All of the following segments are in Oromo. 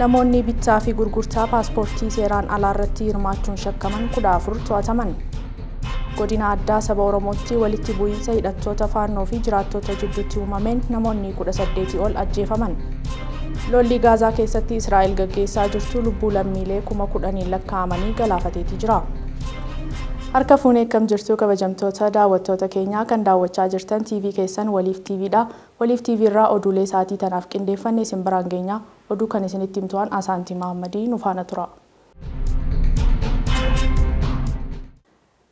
Namoonni bittaa fi gurgurtaa paaspoortii seeraan alaa irratti hirmaachuun shakkaman 14 to'ataman. Godina addaa saba Oromootti walitti bu'iinsa hidhattoota faannoo fi jiraattota jidduutti uumameen namoonni 18 ol ajjeefaman. Lolli Gaazaa keessatti Israa'el gaggeessaa jirtu lubbuu lammiilee 10,000 lakkaa'amanii galaafateeti jira. Harka fuunee akkam jirtu kabajamtoota daawwattoota keenyaa kan daawwachaa jirtan TV keessan Waliif TVdha. Waliif TV irraa oduulee sa'aatii tanaaf qindeeffanne isin biraan geenya. Oduu kan isinitti himtu'an Asaantii Mahammadii nu faana tura.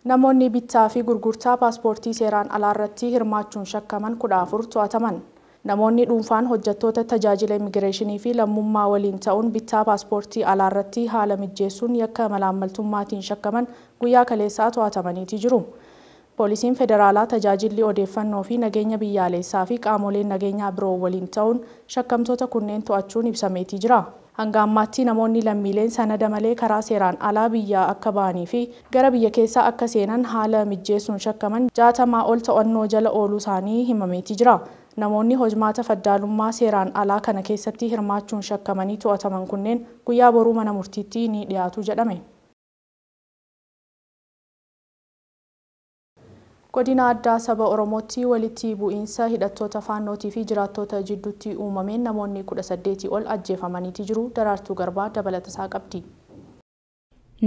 Namoonni bittaa fi gurgurtaa paaspoortii seeraan alaa irratti hirmaachuun shakkaman 14 to'ataman. Namoonni dhuunfaan hojjettoota tajaajila immigireeshinii fi lammummaa waliin ta'uun bittaa paaspoortii alaa irratti haala mijeessuun yakka malaammaltummaatiin shakkaman guyyaa kaleessaa to'atamaniiti jiru. Poolisiin federaalaa tajaajilli odeeffannoo fi nageenya biyyaalessaa fi qaamoleen nageenyaa biroo waliin ta'uun shakkamtoota kunneen to'achuun ibsameeti jira. Hanga ammaatti namoonni lammiileen sanada malee karaa seeraan alaa biyyaa akka ba'anii fi gara biyya keessaa akka seenan haala mijeessuun shakkaman 60 ol to'annoo jala ooluu isaanii himameeti jira. Namoonni hojmaata faddaalummaa seeraan alaa kana keessatti hirmaachuun shakkamanii to'ataman kunneen guyyaa boruu mana murtiitti ni dhiyaatu jedhame. Godina addaa saba Oromootti walitti bu'iinsa hidhattoota faannootii fi jiraattota jidduutti uumameen namoonni 18 ol ajjeefamaniiti jiru. Daraartuu Garbaa dabalata isaa qabdi.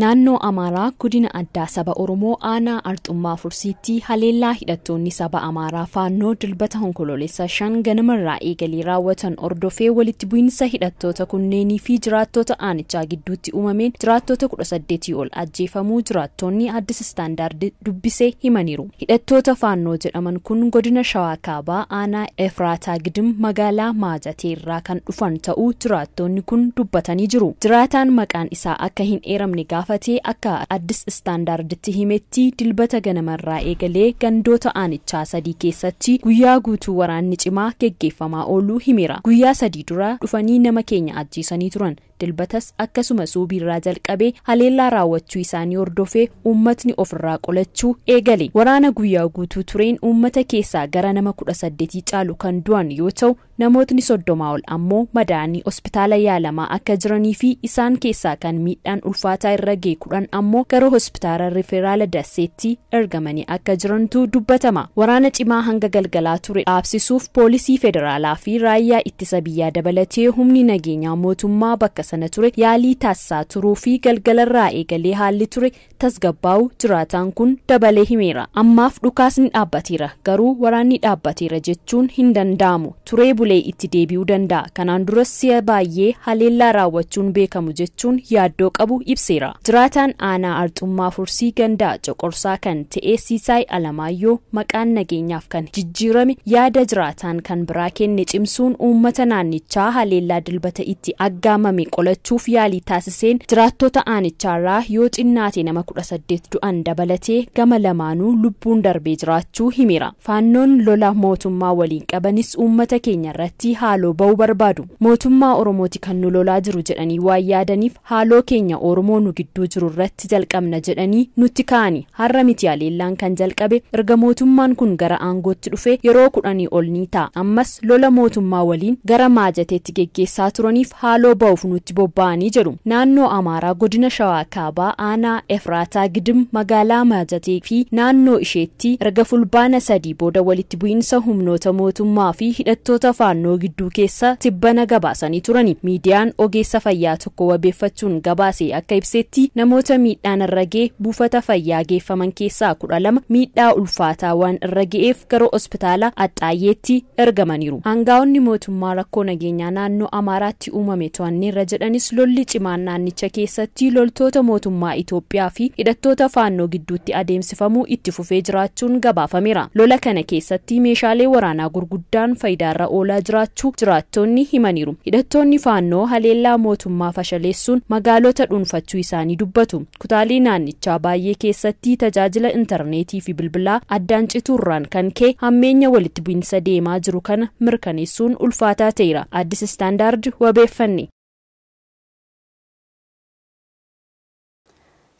Naannoo Amaaraa godina addaa saba Oromoo aanaa Arxummaa Fursiitti haleellaa hidhattoonni saba Amaaraa faannoo dilbata Onkoloolessa 5 ganamarraa eegalee raawwatan hordofee walitti bu'iinsa hidhattoota kunneenii fi jiraattota aanichaa gidduutti uumameen jiraattota 18 ol ajjeefamuu jiraattonni Addis Istaandaard dubbisee himaniiru. Hidhattoota faannoo jedhaman kun godina Shawaa Kaabaa aanaa Efraataa Gidim magaalaa Maajatee irraa kan dhufan ta'uu jiraattonni kun dubbatanii jiru. Jiraataan maqaan isaa akka hin eeramne gaafatee akka Addis Istaandaarditti himetti dilbata ganamarraa eegalee gandoota aanichaa 3 keessatti guyyaa guutuu waraanni cimaa geggeeffamaa ooluu himeera. Guyyaa 3 dura dhufanii nama keenya ajjeesanii turan. Dilbatas akkasuma suubiirraa jalqabee haleellaa raawwachuu isaanii hordofee uummatni ofirraa qolachuu eegale. Waraana guyyaa guutuu tureen uummata keessaa gara nama 18 caalu kan du'an yoo ta'u namootni 30 ol ammoo madaa'anii hospitaala yaalamaa akka jiranii fi isaan keessaa kan miidhaan ulfaataa irra ga'e 10 ammoo gara hospitaala Riferaala Dasseetti ergamanii akka jirantu dubbatama. Waraana cimaa hanga galgalaa ture dhaabsisuuf poolisii federaalaa fi raayyaa ittisa biyyaa dabalatee humni nageenyaa mootummaa bakka sana ture yaalii taasisaa turuu fi galgalarraa eegalee haalli ture tasgabbaa'u jiraataan kun dabalee himeera. Ammaaf dhukaasni dhaabbateera, garuu waraanni dhaabbateera jechuun hin danda'amu. Turee bulee itti deebi'uu danda'a. Kanaan duras si'a baay'ee haleellaa raawwachuun beekamu jechuun yaaddoo qabu ibseera. Jiraataan aanaa Arxummaa Fursii gandaa Coqorsaa kan ta'e Siisaay Alamaayyoo maqaan nageenyaaf kan jijjiirame yaada jiraataan kan biraa kenne cimsuun uummata naannichaa haleellaa dilbata itti aggaamame qolachuuf yaalii taasiseen jiraattota aanichaarraa yoo xinnaate nama 18 du'an dabalatee gama lamaanuu lubbuun darbee jiraachuu himeera. Faannoon lola mootummaa waliin qabanis uummata keenya irratti haaloo ba'uu barbaadu. Mootummaa Oromooti kan nu lolaa jiru jedhanii waan yaadaniif haaloo keenya Oromoo nu gidduu jiru irratti jalqabna jedhanii nutti ka'ani. Har'a miti haleellaan kan jalqabe erga mootummaan kun gara aangootti dhufe yeroo 10 ol ni ta'a. Ammas lola mootummaa waliin gara Maajateetti geggeessaa turaniif haaloo ba'uuf nutti bobba'anii jedhu. Naannoo Amaaraa godina Shawaa Kaabaa aanaa Efraataa Gidim magaalaa Maajatee fi naannoo isheetti erga fulbaana 3 booda walitti bu'iinsa humnoota mootummaa fi hidhattoota faannoo gidduu keessa tibbana gabaasanii turani. Miidiyaan ogeessa fayyaa tokko wabeeffachuun gabaase akka ibsetti namoota miidhaan irra ga'e buufata fayyaa geeffaman keessaa 12 miidhaa ulfaataa waan irra ga'eef gara hospitaala Axxaayyeetti ergamaniiru. Aangaa'onni mootummaa rakkoo nageenyaa naannoo Amaaraatti uumame to'anneerra jedhanis lolli cimaan naannicha keessatti loltoota mootummaa Itoophiyaa fi hidhattoota faannoo gidduutti adeemsifamuu itti fufee jiraachuun gabaafameera. Lola kana keessatti meeshaalee waraanaa gurguddaan faayidaarra oolaa jiraachuu jiraattonni himaniiru. Hidhattoonni faannoo haleellaa mootummaa fashaleessuun magaalota dhuunfachuu isaanii dubbatu. Kutaalee naannichaa baay'ee keessatti tajaajila intarneetii fi bilbilaa addaan cituurraan kan ka'e hammeenya walitti bu'iinsa deemaa jiru kana mirkaneessuun ulfaataa ta'eera. Addis Istaandaard wabeeffanne.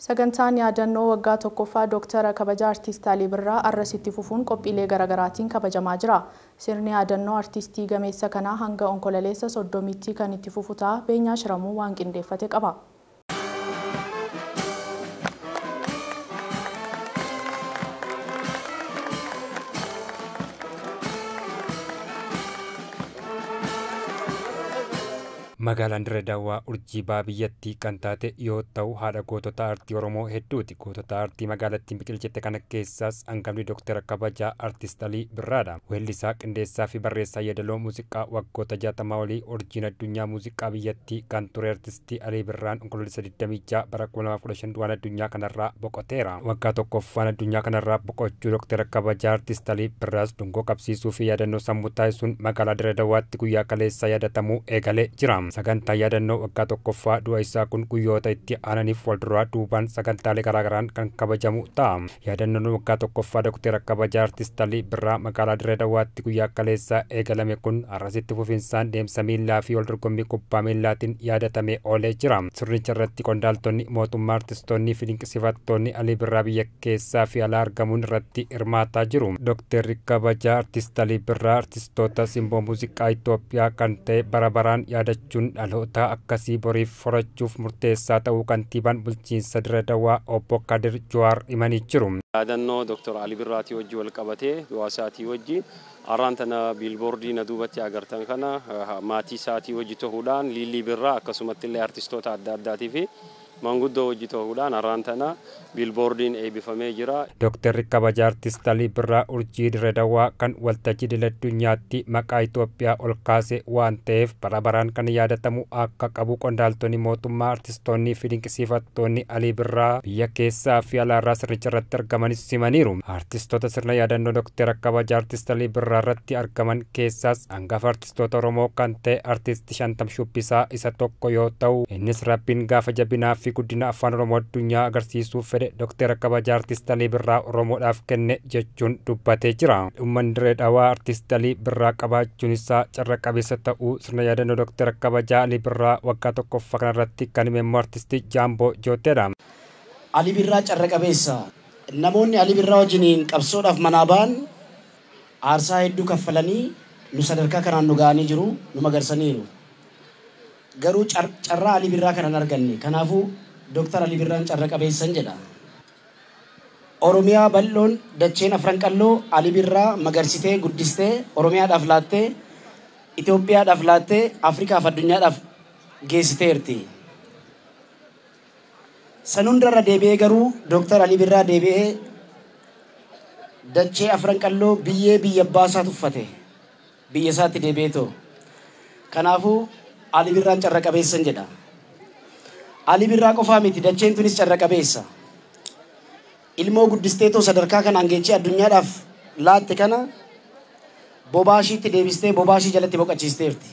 Sagantaan yaadannoo waggaa tokkoffaa Dooktara kabajaa Artiist Alii Birraa arrasitti fufuun qophiilee garaagaraatiin kabajamaa jira. Sirni yaadannoo artiistii gameessa kanaa hanga Onkololeessa 30tti kan itti fufu ta'a. Beenyaa Shiramuu waan qindeeffate qaba. Magaalaan Dirree Dawaa urjii baha biyyattii kan taate yoo ta'u, haadha gootota aartii Oromoo hedduuti. Gootota aartii magaalattiin biqilchite kana keessaas hangafni Dooktara kabajaa Artiist Alii Birraadha. Weellisaa, qindeessaa fi barreessaa yeedaloo muuziqaa waggoota 60 olii urjiin addunyaa muuziqaa biyyattii kan ture Artiistii Alii Birraan Onkololeessa 26 bara 2015 du'aan addunyaa kanarraa boqoteera. Waggaa tokkoffaan addunyaa kanarraa boqochuu Dooktara kabajaa Artiist Alii Birraas dungoo qabsiisuu fi yaadannoo sammuu taasisuun magaalaa Dirree Dawaatti guyyaa kaleessaa yaadatamuu eegalee jira. Sagantaa yaadannoo waggaa tokkoffaa du'a isaa kun guyyoota itti aananiif walduraa duubaan sagantaalee garaagaraan kan kabajamu ta'a. Yaadannoon waggaa tokkoffaa Dooktara kabajaa Artiist Alii Birraa magaalaa Dirree Dawaatti guyyaa kaleessaa eegalame kun har'asitti fufinsaan deemsa miillaa fi waldorgommii kubbaa miillaatiin yaadatamee oolee jira. Sirnicha irratti qondaaltonni mootummaa, artistoonni fi dinqisiifattoonni Alii Birraa biyya keessaa fi alaa argamuun irratti hirmaataa jiru. Dooktarri kabajaa Artiist Alii Birraa artistoota simboo muuziqaa Itoophiyaa kan ta'e bara baraan yaadachuun dhaloota akkasii boriif horachuuf murteessaa ta'uu kantiibaan bulchiinsa Dirree Dawaa obbo Kadir Jawaar himanii jiru. Yaadannoo Dooktar Alii Birraatii wajji wal qabatee du'a isaatii wajji har'aan tana biilboordii na duubatti agartan kana maatii isaatii wajji ta'uudhaan Liillii Birraa akkasumatti illee artistoota adda addaatii fi manguddoo wajji ta'uudhaan har'aan tana biilboordiin eebbifamee jira. Dooktarri kabajaa Artiist Alii Birraa urjii Dirree Dawaa kan waltajjii idil addunyaatti maqaa Itoophiyaa ol kaase waan ta'eef bara baraan kan yaadatamu akka qabu qondaaltonni mootummaa, artistoonnii fi dinqisiifattoonni Alii Birraa biyya keessaa fi alaarraa sirnicha irratti argamanis simaniiru. Artistoota sirna yaadannoo Dooktara kabajaa Artiist Alii Birraa irratti argaman keessaas hangafa artistoota Oromoo kan ta'e Artiist Shantam Shubbisaa isa tokko yoo ta'u, innis Rabbiin gaafa jabinaa fi guddina afaan Oromoo addunyaa agarsiisuuf fedhe Dooktara kabajaa Artiist Alii Birraa Oromoodhaaf kenne jechuun dubbatee jira. Uummanni Dirree Dawaa Artiist Alii Birraa qabaachuun isaa carra qabeessa ta'uu sirna yaadannoo Dooktara kabajaa Alii Birraa waggaa tokkoffaa kanarratti kan hime immoo Artiist Jaamboo Jooteedha. Alii Birraa carra qabeessa. Namoonni Alii Birraa wajjiniin qabsoodhaaf manaa ba'an aarsaa hedduu kaffalanii nu sadarkaa kanaan nu ga'anii jiru, nu magarsaniiru. Garuu carraa Alii Birraa kana hin arganne. Kanaafuu Dooktar Alii Birraan carra qabeessan jedha. Oromiyaa bal'oon dacheen afran qalloo Alii Birraa magarsitee guddistee Oromiyaadhaaf laattee Itoophiyaadhaaf laattee Afrikaaf addunyaadhaaf geessiteerti. San hundarra deebi'ee garuu Dooktar Alii Birraa deebi'ee dachee afran qalloo biyyee biyya abbaa isaa tuffate. Biyya isaatti deebi'ee too. Kanaafuu Alii Birraan carra qabeessan jedha. Alii Birraa qofaa miti, dacheen tunis carra qabeessa. Ilmoo guddistee too sadarkaa kanaan geechee addunyaadhaaf laatte kana bobaa ishiitti deebistee bobaa ishii jalatti boqochiisteerti.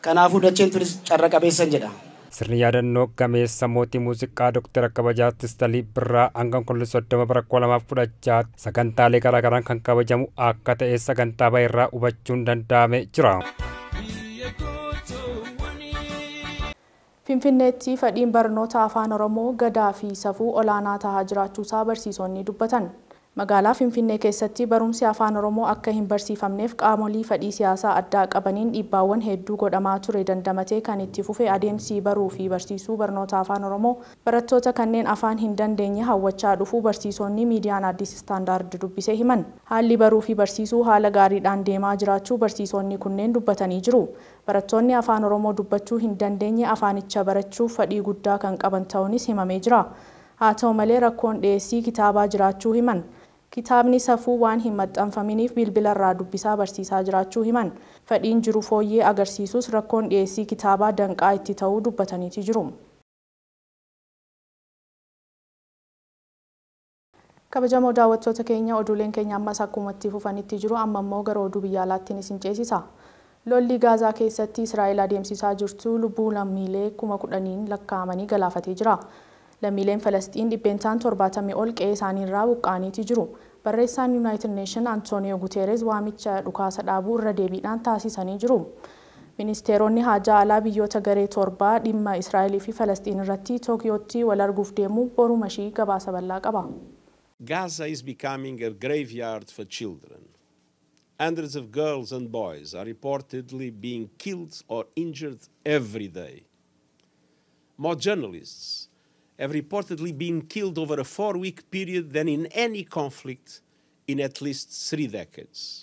Kanaafuu dacheen tunis carra qabeessan jedha. Sirni yaadannoo gameessa mootii muuziqaa Dooktara kabajaa Artiist Alii Birraa hanga Onkololeessa 30 bara 2016 sagantaalee garaagaraan kan kabajamu akka ta'e sagantaa bahe irraa hubachuun danda'amee jira. Finfinneetti fedhiin barnoota afaan Oromoo gadaa fi safuu olaanaa tahaa jiraachuusaa barsiisonni dubbatan. Magaalaa Finfinnee keessatti barumsi afaan Oromoo akka hin barsiifamneef qaamolee fedhii siyaasaa addaa qabaniin dhiibbaawwan hedduu godhamaa ture dandamatee kan itti fufe adeemsi baruu fi barsiisuu barnoota afaan Oromoo barattoota kanneen afaan hin dandeenye hawwachaa dhufuu barsiisonni miidiyaan Addis Istaandaard dubbisee himan. Haalli baruu fi barsiisuu haala gaariidhaan deemaa jiraachuu barsiisonni kunneen dubbatanii jiru. Barattoonni afaan Oromoo dubbachuu hin dandeenye afaanicha barachuuf fedhii guddaa kan qaban ta'uunis himamee jira. Haa ta'u malee rakkoon dhiyeessii kitaabaa jiraachuu himan. Kitaabni safuu waan hin maxxanfaminiif bilbilarraa dubbisaa barsiisaa jiraachuu himan. Fedhiin jiru fooyyee agarsiisus rakkoon dhiyeessii kitaabaa danqaa itti ta'uu dubbataniiti jiru. Kabajamoo daawwattoota keenya, oduuleen keenya ammas akkuma itti fufanitti jiru. Amma immoo gara oduu biyya alaattiin isin ceesisa. Lolli Gaazaa keessatti Israa'el adeemsisaa jirtu lubbuu lammiilee 10,000 lakkaa'amanii galaafatee jira. Lammiileen Falasxiin 70% ol qe'ee isaaniirraa buqqa'aniiti jiru. Barreessaan United Nation Antonio Guterres waamicha dhukaasa dhaabuu irra deebiidhaan taasisanii jiru. Ministeeronni haajaa alaa biyyoota garee torbaa dhimma Israa'elii fi Falasxiin irratti Tookiyootti wal arguuf deemu boruu mashii gabaasa bal'aa qaba. Gaza is becoming a graveyard for children. Hundreds of girls and boys are reportedly being killed or injured every day. More journalists have reportedly been killed over a 4-week period than in any conflict in at least 3 decades.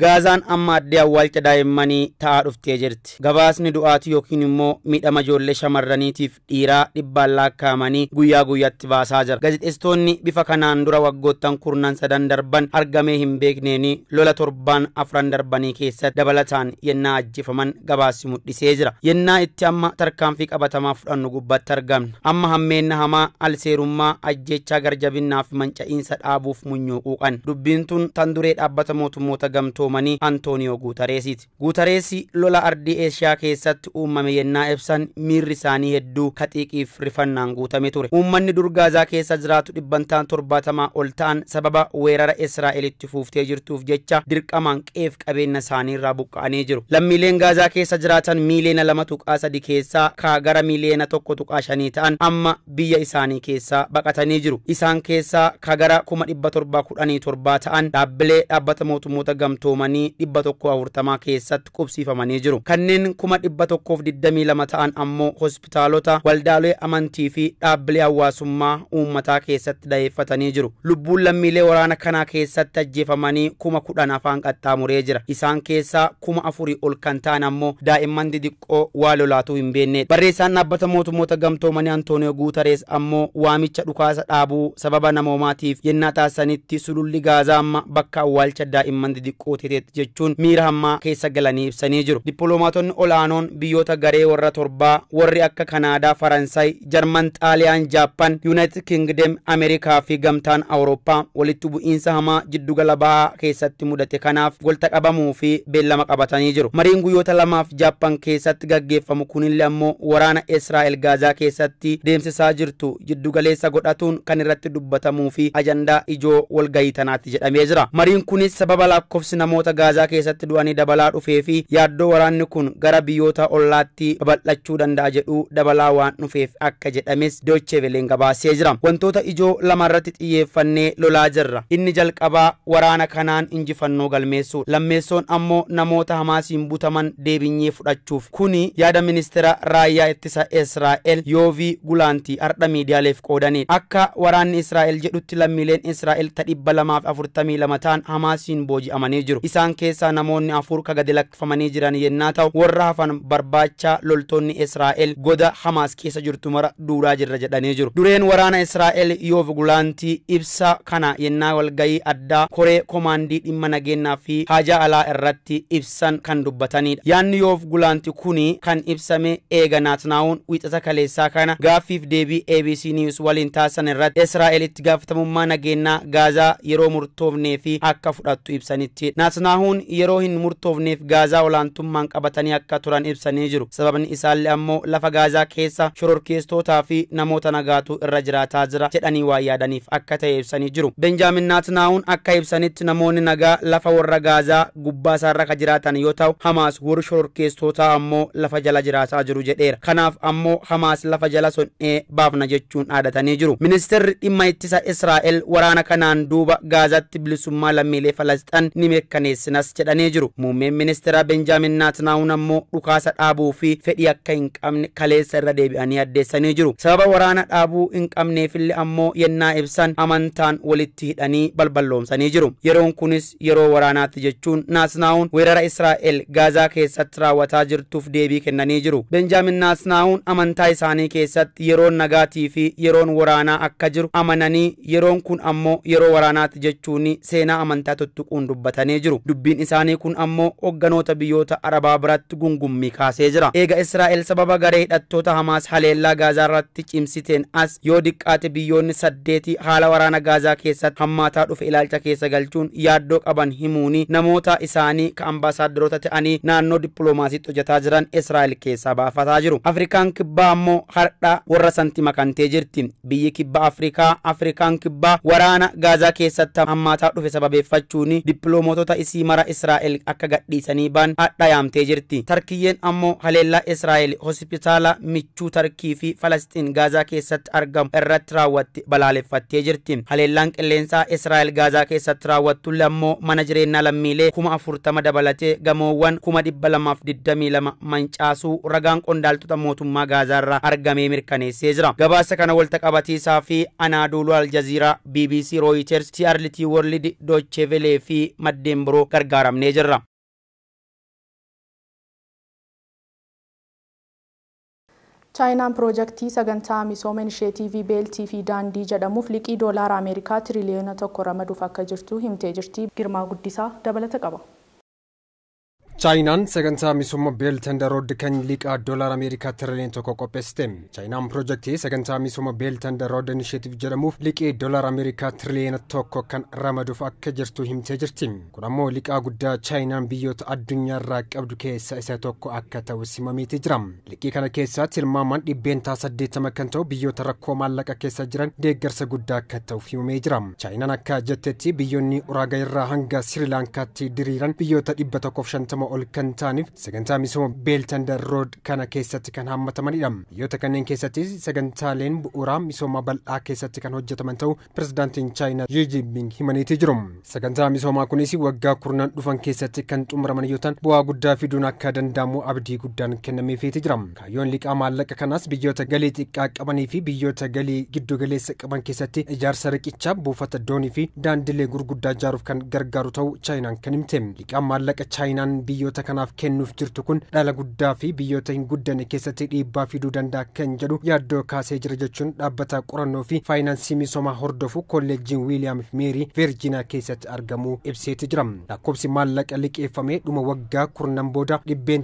Gaazaan amma addee awwaalcha daa'immanii ta'aa dhuftee jirti. Gabaasni du'aatii yookiin immoo miidhama ijoollee shamarraniitiif dhiiraa dhibbaan lakkaa'amanii guyyaa guyyaatti baasaa jira. Gaazexeessitoonni bifa kanaan dura waggoottan kurnan sadan darban argamee hin beekneeni lola torban afran darbanii keessatti dabalataan yennaa ajjeefaman gabaasni mul'isee jira. Yennaa itti amma tarkaanfii qabatamaa fudhannu gubbaatti argamna. Amma hammeenna hamaa alseerummaa ajjeechaa garjabinnaa fi manca'iinsa dhaabuuf munyuuquu qan. Dubbiin tun tan duree dhaabbata mootummoota gamtoo Toomanii Antooniyoo Guutareesiiti. Guutareesi lola ardii Eeshiyaa keessatti uumame yennaa ibsan miirri isaanii hedduu kaxiiqiif rifannaan guutame ture. Uummanni dur Gaazaa keessa jiraatu dhibbantaan 70 ol ta'an sababa weerara Israa'elitti fuuftee jirtuuf jecha dirqamaan qeef qabeenya isaaniirraa buqqa'anii jiru. Lammiileen Gaazaa keessa jiraatan miiliyoona 2.3 keessaa kaa gara miiliyoona 1.5 ta'an amma biyya isaanii keessaa baqatanii jiru. Isaan keessaa kaa gara 717 ta'an dhaabbilee dhaabbata mootummoota gamtoo 140 keessatti qubsiifamanii jiru. Kanneen 122 ta'an ammoo hospitaalota, waldaalee amantii fi dhaabbilee hawaasummaa uummataa keessatti da'eeffatanii jiru. Lubbuun lammiilee waraana kanaa keessatti ajjeefamanii 10,000 afaan qaxxaamuree jira. Isaan keessaa 4,000 ol kan ta'an ammoo daa'imman xixiqqoo waa lolaatuu hin beeknedha. Barreessaan dhaabbata mootummoota gamtoomanii Antooniyoo Guutarees ammoo waamicha dhukaasa dhaabuu sababa namoomaatiif yennaa taasisanitti sululli Gaazaa amma bakka awwaalcha daa'imman xixiqqoo jechuun miira hammaa keessa galanii ibsanii jiru. Dippiloomaatonni olaanoon biyyoota garee warra torbaa warri akka Kanaadaa, Faransaay, Jarman, Xaaliyaan, Jaappaan, Yuunaayitid Kingdem, Ameerikaa fi gamtaan Awurooppaa walitti bu'iinsa hamaa jiddugala bahaa keessatti mudate kanaaf golta qabamuu fi beellama qabatanii jiru. Mariin guyyoota lamaaf Jaappaan keessatti gaggeeffamu kunillee ammoo waraana Israa'el Gaazaa keessatti deemsisaa jirtu jiddugaleessa godhatuun kan irratti dubbatamuu fi ajandaa ijoo walgahii tanaatti jedhamee jira. Mariin kunis sababa lakkoofsi namoota Gaazaa keessatti du'anii dabalaa dhufee fi yaaddoo waraanni kun gara biyyoota ollaatti babal'achuu danda'a jedhu dabalaa waan dhufeef akka jedhames Deutsche Wellen gabaasee jira. Wantoota ijoo lama irratti xiyyeeffannee lolaa jirra. Inni jalqabaa waraana kanaan injifannoo galmeessuu, lammeessoon ammoo namoota Hamaasiin butaman deebinyee fudhachuuf. Kuni yaada ministeera raayyaa ittisa Israa'el Yoovi Gulaantii har'a miidiyaaleef qoodanidha. Akka waraanni Israa'el jedhutti lammiileen Israa'el ta 242 ta'an Hamaasiin booji'amanii jiru. Isaan keessaa namoonni 4 ka gadi lakkifamanii jiran yennaa ta'u warra hafan barbaacha loltoonni Israa'el goda Hamaas keessa jirtu mara duudaa jirra jedhanii jiru. Dureen waraana Israa'el Yoov Gulaantii ibsa kana yennaa walgahii addaa koree komaandii dhimma nageenyaa fi haajaa alaa irratti ibsan kan dubbatanidha. Yaanni Yoov Gulaantii kuni kan ibsame eega Naatnaa'uun wiixata kaleessaa kana gaaffiif deebii ABC News waliin taasisan irratti Israa'elitti gaafatamummaa nageenyaa Gaazaa yeroo murtoofnee fi akka fudhattu ibsanitti. Naatnaahuun yeroo hin murtoofneef Gaazaa olaantummaan qabatanii akka turan ibsanii jiru. Sababni isaallee ammoo lafa Gaazaa keessa shororkeessitootaa fi namoota nagaatu irra jiraataa jira jedhanii waa yaadaniif akka ta'e ibsanii jiru. Benjaamin Naatnaahuun akka ibsanitti namoonni nagaa lafa warra Gaazaa gubbaa isaarra ka jiraatan yoo ta'u Hamaas warri shororkeessitootaa ammoo lafa jala jiraataa jiru jedheera. Kanaaf ammoo Hamaas lafa jala son'ee baafna jechuun dhaadatanii jiru. Ministeerri dhimma ittisa Israa'el waraana kanaan duuba Gaazaatti bilisummaa lammiilee Falasxiin ni mirkaneessinas jedhanii jiru. Muummeen ministeera Benjaamin Naatnaa'uun ammoo dhukaasa dhaabuu fi fedhii akka hin qabne kaleessa irra deebi'anii addeessanii jiru. Sababa waraana dhaabuu hin qabneefillee ammoo yennaa ibsan amantaan walitti hidhanii balballoomsanii jiru. Yeroon kunis yeroo waraanaatti jechuun Naatnaa'uun weerara Israa'el Gaazaa keessatti raawwataa jirtuuf deebii kennanii jiru. Benjaamin Naatnaa'uun amantaa isaanii keessatti yeroon nagaatii fi yeroon waraanaa akka jiru amananii yeroon kun ammoo yeroo waraanaatti jechuun seenaa amantaa tuttuquun dubbatanii jiru. Dubbiin isaanii kun ammoo hogganoota biyyoota Arabaa biratti gungummii kaasee jira. Eega Israa'el sababa garee hidhattoota Hamaas haleellaa Gaazaa irratti cimsiteen as yoo diqqaate biyyoonni 8 haala waraana Gaazaa keessatti hammaataa dhufe ilaalcha keessa galchuun yaaddoo qaban himuuni namoota isaanii ka ambaasaadarota ta'anii naannoo dippiloomaasiitti hojjetaa jiran Israa'el keessaa baafataa jiru. Afrikaan kibbaa ammoo har'a warra santi makantee jirti. Biyyi kibba Afrikaa Afrikaan kibbaa waraana Gaazaa keessatti hammaataa dhufe sababeeffachuun dippiloomootota Hidhamtoota isii mara Israa'el akka gadhiisanii ba'an hadha yaamtee jirti. Tarkiyyeen ammoo haleellaa Israa'el hospitaala michuu Tarkii fi Falastiin Gaazaa keessatti argamu irratti raawwatte balaaleffattee jirti. Haleellaan qilleensaa Israa'el Gaazaa keessatti raawwattu ammoo mana jireenyaa lammiilee 40,000 dabalatee gamoowwan 222 mancaasuu ragaan qondaaltota mootummaa Gaazaarraa argamee mirkaneessee jira. Gabaasa kana walta qabatiisaa fi Anaadooluu, Aljaziiraa, BBC, Reuters, TRT World, Deutsche Welle fi maddeen biroo gargaaramnee jirra. Chaayinaan piroojeektii sagantaa misooma inisheetiivii beeltii fi daandii jedhamuuf liqii doolaara Ameerikaa tiriliyoona 1 ramaduuf akka jirtu himtee jirti. Girmaa Guddisaa dabalata qaba. Chaayinaan sagantaa misooma Belt and Road kan liqaa doolaara Ameerikaa tiriliyoona 1 qopheessite. Chaayinaan piroojeektii sagantaa misooma Belt and Road Initiative jedhamuuf liqii doolaara Ameerikaa tiriliyoona 1 kan ramaduuf akka jirtu himtee jirti. Kun ammoo liqaa guddaa Chaayinaan biyyoota addunyaarraa qabdu keessaa isa tokko akka ta'u simameetii jira. Liqii kana keessaa tilmaamaan 80% kan ta'u biyyoota rakkoo maallaqa keessa jiran deeggarsa guddaa akka ta'uuf himamee jira. Chaayinaan akka jettetti, biyyoonni Uraagaa irraa hanga Sirilaankaatti diriiran biyyoota 150 ol kan ta'aniif sagantaa misooma Belt and Road kana keessatti kan hammatamanidha. Biyyoota kanneen keessatti sagantaaleen bu'uuraa misooma bal'aa keessatti kan hojjetaman ta'uu pirezidaantiin Chaayinaa Xi Jinping himaniitii jiru. Sagantaa misoomaa kunis waggaa 10 dhufan keessatti kan xumuraman yoo ta'an, bu'aa guddaa fiduun akka danda'amu abdii guddaan kennameefiiti jira. Kaayyoon liqaa maallaqa kanaas biyyoota galii xiqqaa qabanii fi biyyoota galii giddu galeessa qaban keessatti ijaarsa riqichaa, buufata doonii fi daandilee gurguddaa ijaaruuf kan gargaaru ta'uu Chaayinaan kan himte. Liqaan maallaqa Chaayinaan biyyoota kanaaf kennuuf jirtu kun dhala guddaa fi biyyoota hin guddanne keessatti dhiibbaa fiduu danda'a kan jedhu yaaddoo kaasee jira jechuun dhaabbata qorannoo fi faayinaansii misoomaa hordofu Kolleejjiin Wiiliyaam Meerii Veerjiiniyaa keessatti argamu ibseeti jira. Lakkoofsi maallaqa liqeeffamee dhuma waggaa 10 booda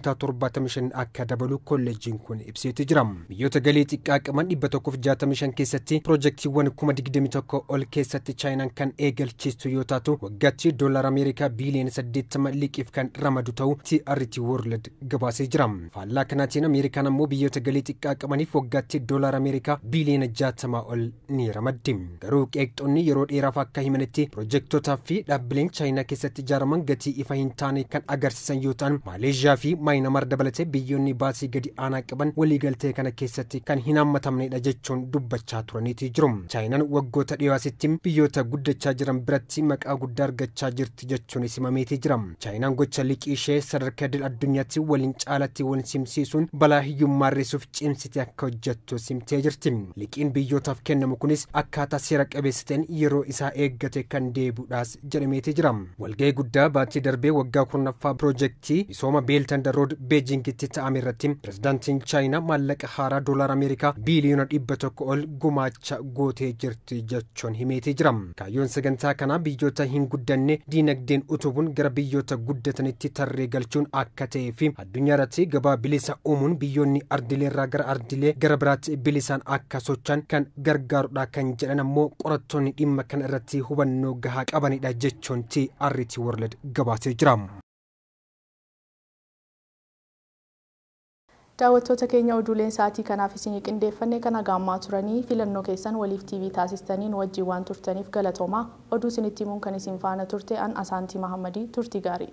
75% akka dabalu kolleejjiin kun ibseeti jira. Biyyoota galii xiqqaa qaban 165 keessatti piroojeektiiwwan 21,000 ol keessatti Chaayinaan kan eegalchiistu yoo taatu, waggaatti doolaara Ameerikaa biiliyoona 80 liqiif kan ramadu ta'uu TRT World gabaasee jira. Faallaa kanaatiin Ameerikaan ammoo biyyoota galii xiqqaa qabaniif waggaatti doolaara Ameerikaa biiliyoona 60 ol ni ramaddi. Garuu qeeqxonni yeroo dheeraaf akka himanitti, piroojeektootaa fi dhaabbileen Chaayinaa keessatti ijaaraman gatii ifa hin taane kan agarsiisan yoo ta'an, Maaleeshiyaa fi Maayinamaar dabalatee biyyoonni baasii gadi aanaa qaban waliigaltee kana keessatti kan hin hammatamnedha jechuun dubbachaa turaniiti jiru. Chaayinaan waggoota dhiyoo asitti biyyoota guddachaa jiran biratti maqaa guddaa argachaa jirti jechuun himameetii jira. Chaayinaan gocha liqii ishee sadarkaa idil addunyaatti waliin caalatti wal simsiisuun balaa hiyyummaa hir'isuuf cimsitee akka hojjettu himtee jirti. Liqiin biyyootaaf kennamu kunis akkaataa seera qabeessa ta'een yeroo isaa eeggate kan deebi'uudhaas jedhameetii jira. Walga'ii guddaa baatii darbee waggaa 10ffaa piroojeektii misooma Belt and Road Beejingitti ta'ame irratti pirezidaantiin Chaayinaa maallaqa haaraa doolaara Ameerikaa biiliyoona 100 ol gumaacha gootee jirti jechuun himeetii jira. Kaayyoon sagantaa kanaa biyyoota hin guddanne diinagdeen utubuun gara biyyoota guddatanitti tarree galchuun akka ta'ee fi addunyaa irratti gabaa bilisa uumuun biyyoonni ardileerraa gara ardilee gara biraatti bilisaan akka socho'an kan gargaarudha kan jedhan ammoo qorattoonni dhimma kana irratti hubannoo gahaa qabanidha jechuun TRT World gabaasee jira. Daawwattoota keenya, oduuleen sa'aatii kanaaf isinii qindeeffanne kana gaammaa turanii. Filannoo keessan Waliif TV taasistaniin wajjin waan turtaniif galatoomaa. Oduu isinitti himuun kan isin faana turte an Asaantii Mahammadii. Turtii gaarii.